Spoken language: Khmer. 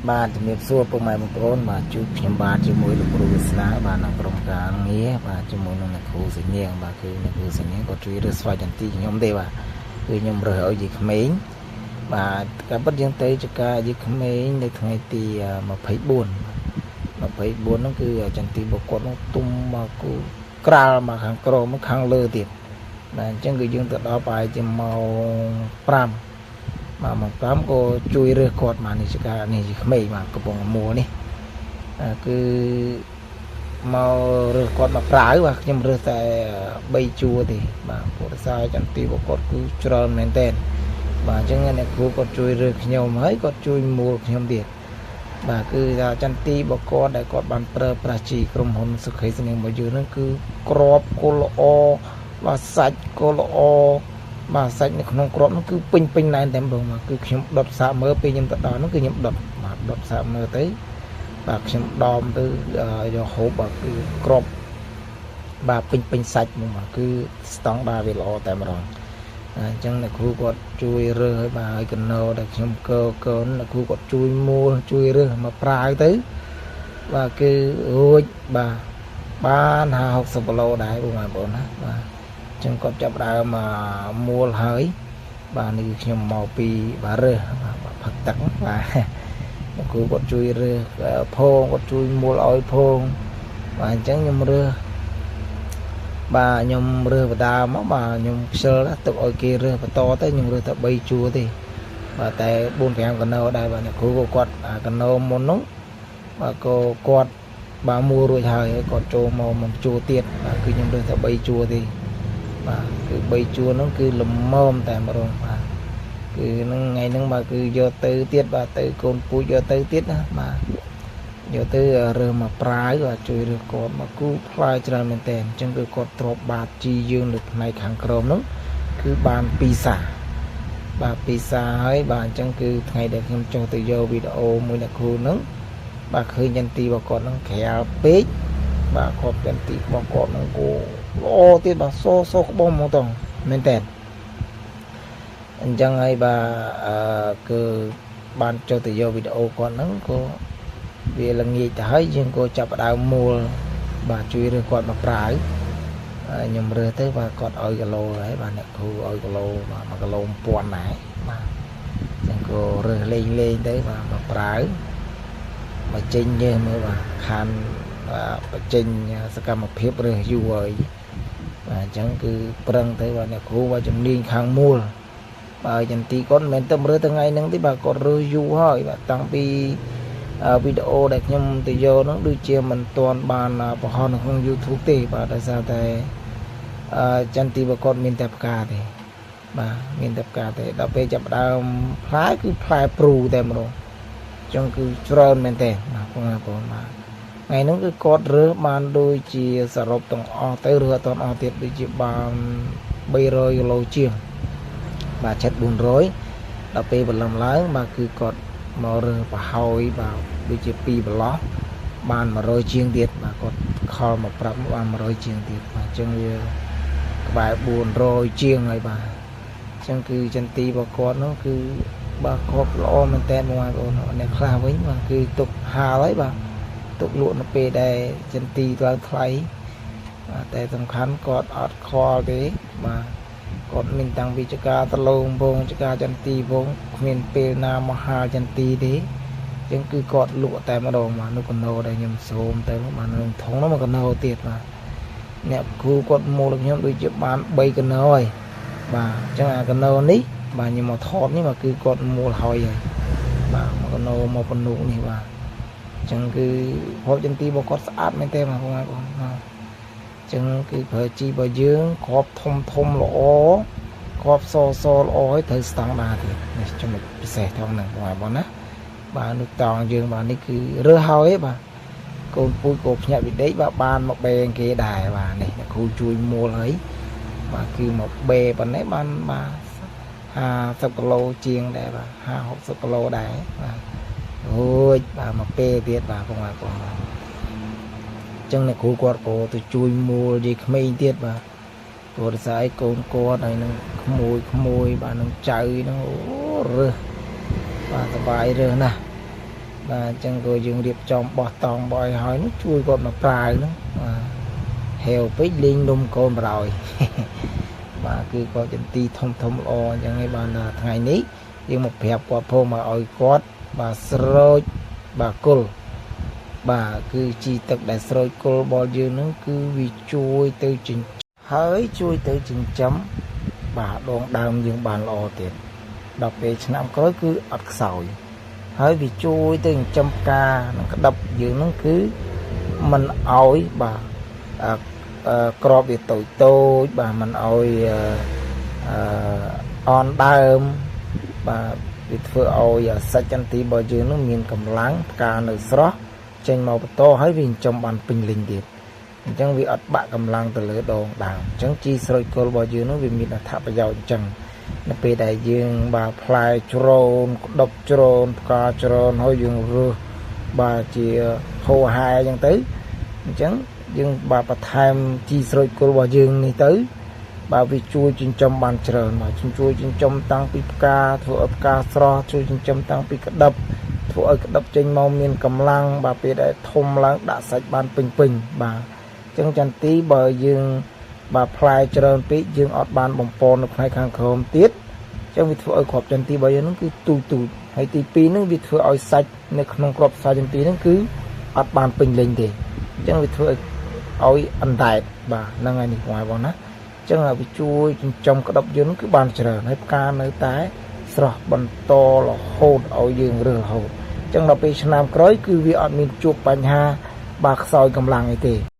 បាទជំរាបសួរពុកម៉ែបងប្អូនបាទជួបខ្ញុំបាទជាមួយលោកគ្រូវាសនាបាទនៅក្រុមការងារបាទជាមួយនឹងអ្នកគ្រូសញ្ញាបាទគឺអ្នកគ្រូសញ្ញាគាត់ជួយរើសស្វ័យចន្ទីខ្ញុំទេបាទគឺខ្ញុំរើសឲ្យយាយក្មេងបាទការពិតយើងទៅចកាយាយក្មេងនៅថ្ងៃទី24ហ្នឹងគឺចន្ទីរបស់គាត់នោះទុំមកគូក្រាលមកខាងក្រោមខាងលើទៀតបាទអញ្ចឹងគឺយើងទៅដល់ប្រហែលជាម៉ោង5បាទម៉ោង5ក៏ជួយរើសគាត់មកនេះចកានេះជាក្មេងបាទកំពុងមួលនេះគឺមករើសគាត់មកប្រាវបាទខ្ញុំរើសតែ3ជួរទេបាទពុទ្ធសាសចន្ទីរបស់គាត់គឺច្រើនមែនតើបាទអញ្ចឹងអ្នកគ្រូគាត់ជួយរើសខ្ញុំហើយគាត់ជួយមួលខ្ញុំទៀតបាទគឺថាចន្ទីរបស់គាត់ដែលគាត់បានប្រើប្រាស់ជីក្រុមហ៊ុនសុខីស្នាងរបស់យើងហ្នឹងគឺក្របគល់ល្អបាទសាច់ក៏ល្អបាទសាច់នៅក្នុងក្របនោះគឺពេញពេញណែនតែម្ដងបាទគឺខ្ញុំដុតសាកមើលពេលខ្ញុំទៅដល់នោះគឺខ្ញុំដុតបាទដុតសាកមើលទៅបាទខ្ញុំដមទៅយកហូបបាទគឺក្របបាទពេញពេញសាច់មកបាទគឺស្តង់ដារវាល្អតែម្ដងអញ្ចឹងអ្នកគ្រូគាត់ជួយរើសឲ្យបាទហើយកណោដែលខ្ញុំកកូនអ្នកគ្រូគាត់ជួយមួលជួយរើសមកប្រាវទៅបាទគឺរួចបាទបាន50 60គីឡូដែរបងប្អូនណាបាទចឹងគាត់ចាប់ដើមមួលហើយបាទនេះគឺខ្ញុំមកពីបាទរើសបាទផឹកទឹកបាទអ្នកគ្រូគាត់ជួយរើសផងគាត់ជួយមួលឲ្យផងបាទអញ្ចឹងខ្ញុំរើសបាទខ្ញុំរើសបដាមកបាទខ្ញុំខ្ជិលទុកឲ្យគេរើសបន្តទៅខ្ញុំរើសតែ3ជួរទេបាទតែ4 5កណោដែរបាទអ្នកគ្រូក៏គាត់កណោមុននោះបាទក៏គាត់បាទមួលរួចហើយគាត់ចូលមកមកជួរទៀតបាទគឺខ្ញុំរើសតែ3ជួរទេបាទគឺ3ជួរហ្នឹងគឺល្មមតែម្ដងបាទគឺហ្នឹងថ្ងៃហ្នឹងបាទគឺយកទៅទៀតបាទទៅកូនពូជយកទៅទៀតណាបាទយកទៅរើសមកប្រាវបាទជួយរើសគាត់មកគូផ្លែច្រើនមែនតើអញ្ចឹងគឺគាត់ទ្របបាតជីយើងនៅផ្នែកខាងក្រោមហ្នឹងគឺបាន2សាបាទ2សាហើយបាទអញ្ចឹងគឺថ្ងៃដែលខ្ញុំចុះទៅយកវីដេអូមួយអ្នកគ្រូហ្នឹងបាទឃើញចន្ទីរបស់គាត់ហ្នឹងក្រាលពេកបាទគាត់ចន្ទីរបស់គាត់ហ្នឹងគូល្អទៀតបាទសសក្បុំហ្មងតមែនតើអញ្ចឹងហើយបាទអឺគឺបានចុះទៅយកវីដេអូគាត់ហ្នឹងក៏វាល្ងាចទៅហើយយើងក៏ចាប់ផ្ដើមមួលបាទជួយរើសគាត់មកប្រាវខ្ញុំរើសទៅបាទគាត់ឲ្យគីឡូហើយបាទអ្នកគ្រូឲ្យគីឡូបាទ1គីឡូ1000ដែរបាទអញ្ចឹងក៏រើសលេងលេងទៅបាទមកប្រាវមកចេញយើងមើលបាទខានបញ្ចេញសកម្មភាពរើសយូរហើយបាទអញ្ចឹងគឺប្រឹងទៅបាទអ្នកគ្រូបាទជំនាញខាងមួលបាទចន្ទីគាត់មិនមែនទៅរើសថ្ងៃហ្នឹងទេបាទគាត់រើសយូរហើយបាទតាំងពីវីដេអូដែលខ្ញុំទៅយកហ្នឹងដូចជាមិនទាន់បានបង្ហោះនៅក្នុង YouTube ទេបាទដោយសារតែចន្ទីរបស់គាត់មានតែផ្កាទេបាទមានតែផ្កាទេដល់ពេលចាប់ដើមផ្លែគឺផ្លែព្រូតែម្ដងអញ្ចឹងគឺច្រើនមែនទេបាទបងប្អូនបាទថ្ងៃហ្នឹងគឺគាត់រើសបានដូចជាសរុបទាំងអស់ទៅរើសអត់ទាន់អស់ទៀតដូចជាបាន300គីឡូជាងបាទជិត400ដល់ពេលបន្លំឡើងបាទគឺគាត់មករើសប្រហើយបាទដូចជា2ប្រឡោះបាន100ជាងទៀតបាទគាត់ខលមកប្រាប់បាន100ជាងទៀតបាទអញ្ចឹងវាក្បែរ400ជាងហើយបាទអញ្ចឹងគឺចន្ទីរបស់គាត់នោះគឺបាទគាត់ល្អមែនតើបងប្អូនអ្នកខ្លះវិញបាទគឺទុកហាលហើយបាទទុកលក់នៅពេលដែលចន្ទីឡើងថ្លៃបាទតែសំខាន់គាត់អត់ខ្វល់ទេបាទគាត់មានតាំងពីចកាតឡងពងចកាចន្ទីពងគ្មានពេលណាមកហាលចន្ទីទេអញ្ចឹងគឺគាត់លក់តែម្ដងបាទនោះកណោដែលខ្ញុំសូមទៅបាទក្នុងធុងនោះមកកណោទៀតបាទអ្នកគ្រូគាត់មូលខ្ញុំដូចជាបាន3កណោហើយបាទអញ្ចឹងអាកណោនេះបាទខ្ញុំមកថតនេះបាទគឺគាត់មូលហើយហើយបាទមកកណោមកពនុកនេះបាទអញ្ចឹងគឺភពចន្ទីរបស់គាត់ស្អាតមែនទេបាទបងប្អូនបាទអញ្ចឹងគឺប្រើជីរបស់យើងគ្រាប់ធំធំល្អគ្រាប់សសល្អហើយត្រូវស្តង់ដារទៀតនេះចំណុចពិសេសថងហ្នឹងបងប្អូនណាបាទនោះតង់យើងបាទនេះគឺរើសហើយបាទកូនពូជក៏ភ្ញាក់វិដេកបាទបានមកបេងគេដែរបាទនេះអ្នកគ្រូជួយមួលហើយបាទគឺមកបេប៉ុណ្ណេះបានបាទ50គីឡូជាងដែរបាទ50 60គីឡូដែរបាទរួចបាទមកពេលទៀតបាទបងប្អូនបាទអញ្ចឹងអ្នកគ្រូគាត់ក៏ទៅជួយមួលយាយក្មេងទៀតបាទព្រោះដោយសារឲ្យកូនគាត់ហើយនឹងក្មួយក្មួយបាទនឹងចៅនឹងអូរើសបាទសบายរើសណាស់ បាទអញ្ចឹងក៏យើងរៀបចំបោះតង់បោះឲ្យហើយនោះជួយគាត់មកប្រាវហ្នឹងបាទហេវពេកលេងនំកូនបរោយ បាទគឺគាត់ចន្ទីធំធំល្អអញ្ចឹងឯងបានថាថ្ងៃនេះយើងមកប្រាប់គាត់ផងមកឲ្យគាត់បាទស្រោចបាទគល់បាទគឺជីទឹកដែលស្រោចគល់របស់យើងហ្នឹងគឺវាជួយទៅចិញ្ហើយជួយទៅចិញ្ចឹមបាទដងដើមយើងបានល្អទៀតដល់ពេលឆ្នាំក្រោយគឺអត់ខ្សោយហើយវាជួយទៅចិញ្ចឹមផ្កានិងក្តឹបយើងហ្នឹងគឺមិនអោយបាទអឺអឺក្របវាតូចតូចបាទមិនអោយអឺអនដើមបាទវាធ្វើឲ្យសាច់ចន្ទីរបស់យើងនឹងមានកម្លាំងផ្កានៅស្រស់ចេញមកបន្តហើយវាចិញ្ចឹមបានពេញលេញទៀតអញ្ចឹងវាអត់បាក់កម្លាំងទៅលើដងដើមអញ្ចឹងជីស្រូចគល់របស់យើងនោះវាមានអត្ថប្រយោជន៍អញ្ចឹងនៅពេលដែលយើងបាទផ្លែច្រូនក្តប់ច្រូនផ្កាច្រូនហើយយើងរើសបាទជាហោហែអញ្ចឹងទៅអញ្ចឹងយើងបាទបន្ថែមជីស្រូចគល់របស់យើងនេះទៅបាទវាជួយចិញ្ចឹមបានច្រើនបាទជួយចិញ្ចឹមតាំងពីផ្កាធ្វើឲ្យផ្កាស្រស់ជួយចិញ្ចឹមតាំងពីក្តឹបធ្វើឲ្យក្តឹបចេញមកមានកម្លាំងបាទពេលដែលធំឡើងដាក់សាច់បានពេញពេញបាទអញ្ចឹងចន្ទីបើយើងបាទផ្លែច្រើនពេកយើងអត់បានបំពន់នៅផ្នែកខាងក្រោមទៀតអញ្ចឹងវាធ្វើឲ្យគ្រាប់ចន្ទីរបស់យើងហ្នឹងគឺទូចទូចហើយទី2ហ្នឹងវាធ្វើឲ្យសាច់នៅក្នុងគ្រាប់សាច់ចន្ទីហ្នឹងគឺអត់បានពេញលេញទេអញ្ចឹងវាធ្វើឲ្យឲ្យអណ្ដែតបាទហ្នឹងហើយនេះបងប្អូនណាអញ្ចឹងវាជួយចិញ្ចឹមក្តឹបយើងគឺបានច្រើនហើយផ្កានៅតែស្រស់បន្តរហូតឲ្យយើងរើសរហូតអញ្ចឹងដល់ពេលឆ្នាំក្រោយគឺវាអត់មានជួបបញ្ហាបាទខ្សោយកម្លាំងអីទេ។